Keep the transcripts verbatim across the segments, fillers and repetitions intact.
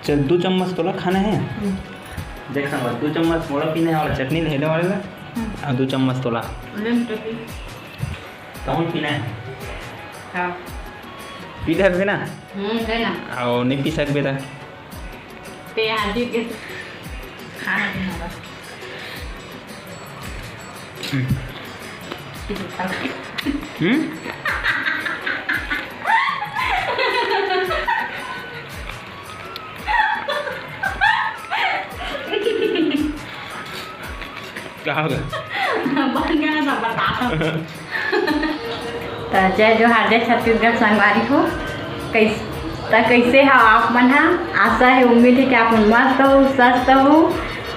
चल, दू चम्मच तोला खाना है। हम्म। देख संगवारी, दू चम्मच मोला पीना है और चटनी ले ले वाला ला। हम्म। और दू चम्मच तोला। ले न चटनी। तहूँ पीना है। हाँ। पी डरबे ना। हम्म, ले ना। और नहीं पी सकबे ता। ते आज ही के खाना नहीं होगा। हम्म। हम्म? का होगा? बन गया ना, सब बताता हूँ। त जय जोहार, जय छत्तीसगढ़ संगवारी हो। कैस-, त कैसे हो आप मन हा? आशा है, उम्मीद है कि आप मन मस्त हो, स्वस्थ हो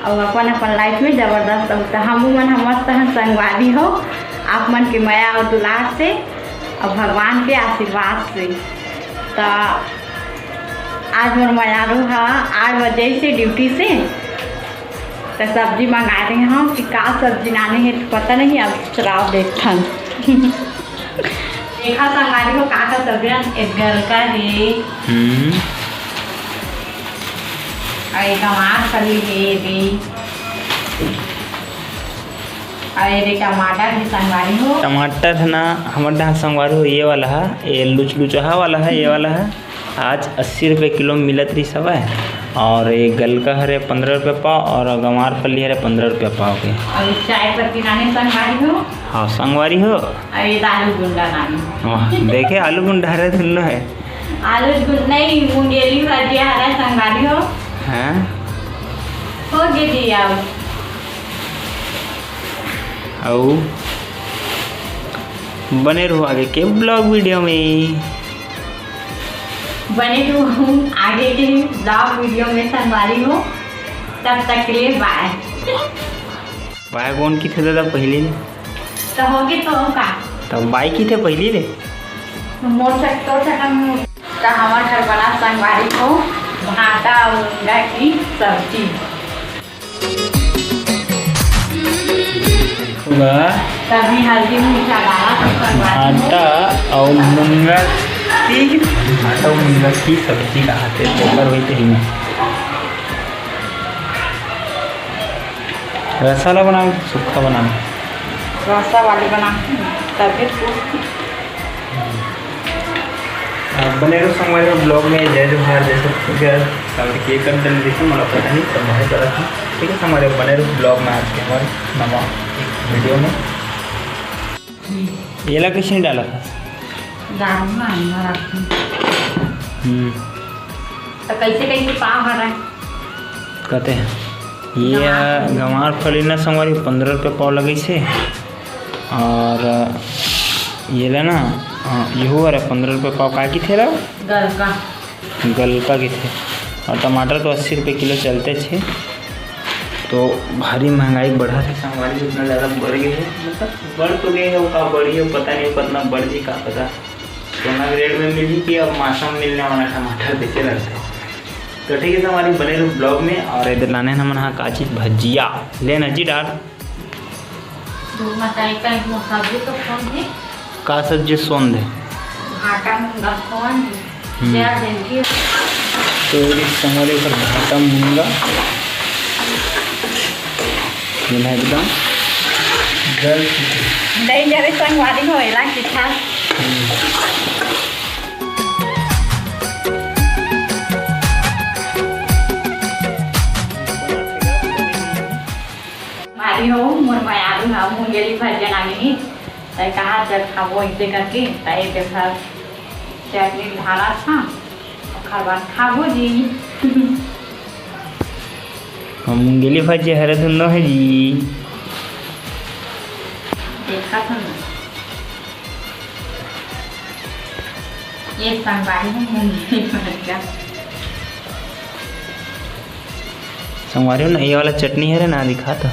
और अपन अपन लाइफ में जबरदस्त हो। त हम मन हा मस्त हन संगवारी हो, आप मन के मया और दुलार से और भगवान के आशीर्वाद से। त आज मोर मयारू हा आठ बजे से ड्यूटी से, त सब्जी मंगा रहे हम कि का सब्जी लाने हे, पता नहीं, अब चलाओ देखथन। देखा संगवारी हो, का का सब्जी हे, एक गलका हे, हम्म। और एक गंवार फली हे, दे। और ये दे टमाटर हे संगवारी हो। टमाटर है ना, हमर डहार संगवारी हो, ये वाला है, ये लुचलुचहा वाला है, ये वाला है। आज अस्सी रुपये किलो मिलत रहिस हवय, और ये गलका हरे पंद्रह रुपये पाव, और गंवार फली हरे पंद्रह रुपये पाव के। और चाय पत्ती लाने संगवारी हो। हाँ, संगवारी हो। और ये आलू गुंडा लाने। वाह, देखे, आलू गुंडा हरे दुनों है। आलू गुंडा नहीं, मुंगेली भजिया हरे संगवारी हो। हाँ। हो गे जी, आओ। अउ बने रहो आगे के ब्लॉग वीडियो में। बने रहो आगे के ब्लॉग वीडियो में संगवारी हो, तब तक के लिए बाय। बाय कौन किथे दादा पहले ले? तो हो गए तो का? तो बाय किथे पहले ले? मोर सक-, तोर सकम। तो हमार घर बना संगवारी हो भाटा और मुनगा की सब्जी। वाह। तभी हल्दी मिर्चा डाला तो करवा दो। भाटा अउ मुनगा की, भाटा अउ मुनगा की सब्जी कहाथे, ओकर होई तेही में। रसा ला बनाओ, सुक्खा बनाओ। रसा वाली बना, तभी तो। आप बने रहो संगवारी हो ब्लॉग में। जय जोहार, जय छत्तीसगढ़। काबर कि एक घंटा ले देखो, मोला पता नहीं, सब बाहर चला था। ठीक है संगवारी हो, बने रहो ब्लॉग में, आज के हमारे नवा एक वीडियो में। येला कैसे डाला था? डालू ना, अंदर रखूँ। हम्म। तो कैसे कैसे पाव हरा है? कहते हैं, ये गंवार फली। गंवार फली ना संगवारी, पंद्रह रुपये पाव लगे से। और ये ला ना, हाँ, यहू हरे पंद्रह रुपये पाव। का किथे ला? गलका। गलका किथे। और टमाटर तो अस्सी रुपये किलो चलते छे, तो भारी महंगाई बढ़ा थे संगवारी, इतना ज़्यादा बढ़ गए है। मतलब बढ़ तो गए है, वो का बढ़ी है पता नहीं, कितना बढ़ जी का पता। सोना ग्रेड में मिली कि अब मासा में मिलने वाला टमाटर कैसे लगते हैं। तो ठीक है संगवारी, बने रहो ब्लॉग में। और इधर लाने ना मन हा का चीज, भजिया ले ना जी डाल। दो मसाले का एक सब्जी तो कौन है? का सब्जी? सोंध है। भाटा मुनगा सोंध है। हम्म। क्या देंगे? तो इस संगवारी ऊपर भाटा मुनगा, ये ना एकदम गल चुके। नहीं जरे संगवारी हो एला किथा। हम्म। भारी हो, मोर मयारू हा मुंगेली भजिया लाने हे, तै कहा चल खाबो इसे करके, तै के साथ चटनी ढाला था, ओकर बाद खाबो जी। हम मुंगेली भजिया हरे दुनो है जी। देखा था ना। ये संगवारी हो मुंगेली भजिया। संगवारी हो ना, ये वाला चटनी हरे ना, दिखा तो।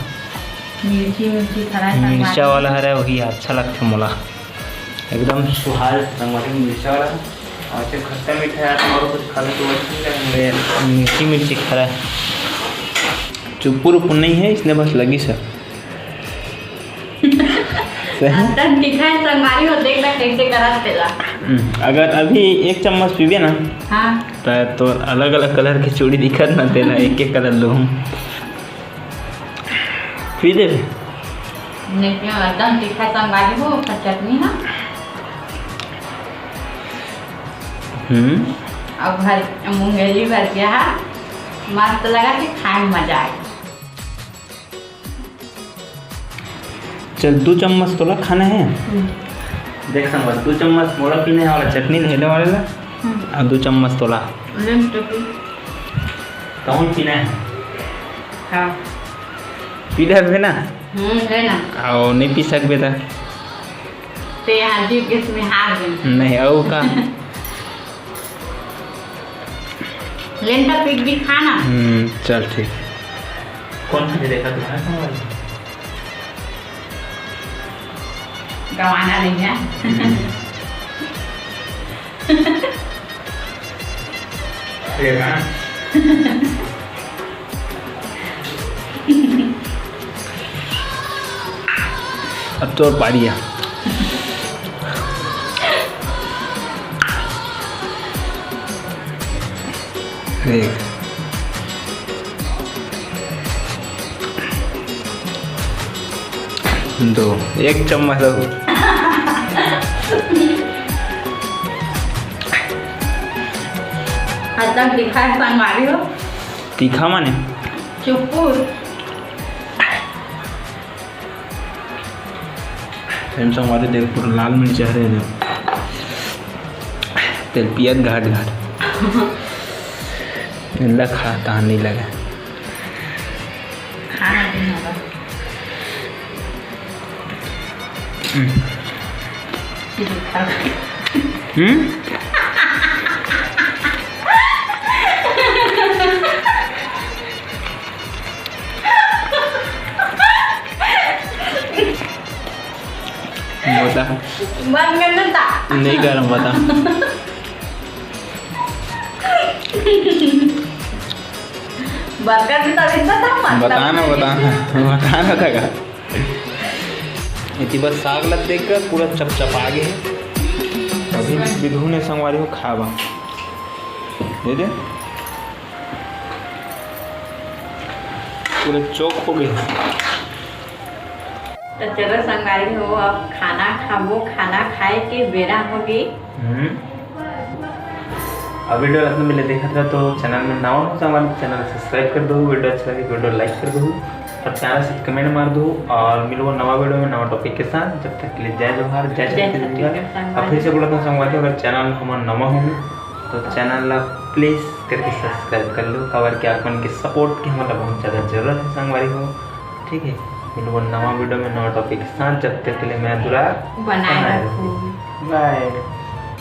मिर्ची, मिर्ची खरा है संगवारी। मिर्चा वाला हरे, वही अच्छा लगथे मोला। एकदम सुहाल संगवारी हो मिर्चा वाला। और जब खट्टा मीठा है तो और कुछ खा लो तो अच्छा नहीं लगेगा। मिर्ची, मिर्ची खरा है। चुपुर उपन नहीं है, इसने बस लगी सर। सही? एकदम दिखा है संगवारी हो, देख ले कैसे करत तेला। हम्म, अगर अभी एक चम्मच पीबे ना, हाँ। त तोर अलग-अलग colour के चूड़ी दिखत ना, तेला एक एक colour लूहूँ। पी देबे? नहीं पियो, एकदम तीखा संगवारी हो, ओकर चटनी ह। हम्म। अब भर, मूंगेली भर के हा, मस्त लगा के खाए में मजा आए। चल, दू चम्मच तोला खाना है। हम्म। देख संगवारी, दू चम्मच मोला पीना है वाला चटनी धइले वाले ला, हम्म। अउ दू चम्मच तोला। ले न तो पी। कौन पीना है? हाँ। पी लेबे ना? हम्म, ले ना। अउ नहीं पी सकबे त? ते यहाँ जीव के इसमें हार गए। नहीं, अउ का? लेंटा पीट भी खाना। हम्म, चल ठीक। कौन सा देखा तुम्हारा मोबाइल? गवाना नहीं है। हम्म। ये ना। अब तोर पारी है। देख। दो, एक चम्मच दो। खत्म तीखा है, संगवारी हो। तीखा माने? चुप्पुर। तेल संगवारी देख, पूरा लाल मिर्चा हरे दे। तेल पियत घाट घाट। एला खा, तहान नहीं लगे। खाना पीना बस। हम्म। फिर खा। हम्म? बता। बंद कर देता। नहीं गरम, बता। बंद कर देता, इतना था, मत बताना, बताना, बताना था का? इति बस साग ला देख कर पूरा चपचपा गे हे। अभी विधु ने संगवारी हो खाबा। ये दे। पूरा चौक हो गए। तो चलो संगवारी हो, अब खाना खाबो, खाना खाए के बेरा हो गई। हम्म। अब video रत्न मिले देखत रह तो channel में नवा हो संगवारी, channel subscribe कर दो, video अच्छा लगे video like कर दो, और प्यारा से comment मार दो, और मिलबो नवा video में नवा topic के साथ। जब तक के लिए जय जोहार, जय जय छत्तीसगढ़। छत्तीसगढ़ संगवारी। अब फिर से बोलत हूँ संगवारी, अगर channel में हमन नवा हो तो channel ला please करके subscribe कर लो, काबर कि आप मन के support के हमन ला बहुत ज़्यादा जरूरत है संगवारी हो। ठीक है, मिलबो नवा video में नवा topic के साथ। जब तक के लिए मैं दुलार बनाए बनाए रखो। रखो। Bye।